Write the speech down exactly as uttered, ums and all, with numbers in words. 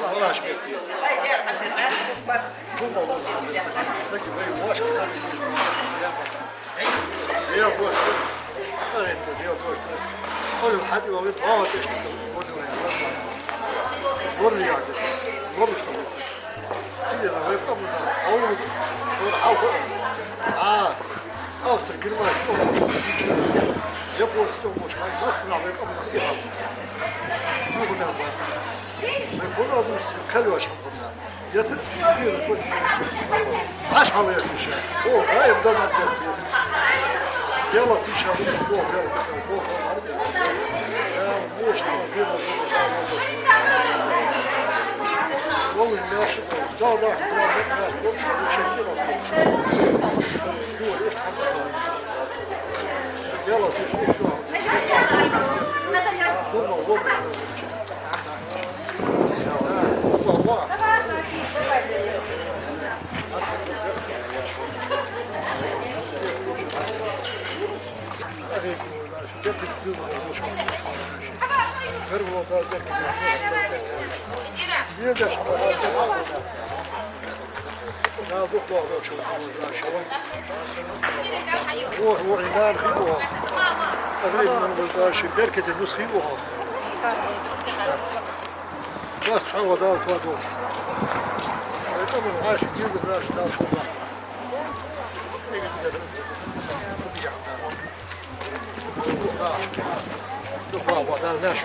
Валаш бетти. Саги вай вошка сабистий. Я бошка. Ай, то я бошка. Ой, хати вали, баба, ты что? Борли я. Борли я. Борли что? Сиди на вай, папа, да. Ау. Ау. А. Австро-германский, японский, японский, нас на вай, папа, да. Ну, куда? Вай, куда? Колёшка. Я тут сидел, хоть. Аш хала я сейчас. О, да, я в дом отдал здесь. Дело ты сейчас, о, дело ты сейчас, о, о, о. Я вечно, вечно, вечно. Вон я ошибся. Да, да, да, да, да, лучше, лучше сила, лучше. Всё, есть хорошо. Дело ты сейчас, всё. Сумма, вот. Ва, ва, инан хи ва. Рейн, ва, ва, ши беркате нус хи ва. Вас цхьа ва дал кладу. Это мы наши, дизы наши, дал сюда. Ну, ва, ва, дал наш,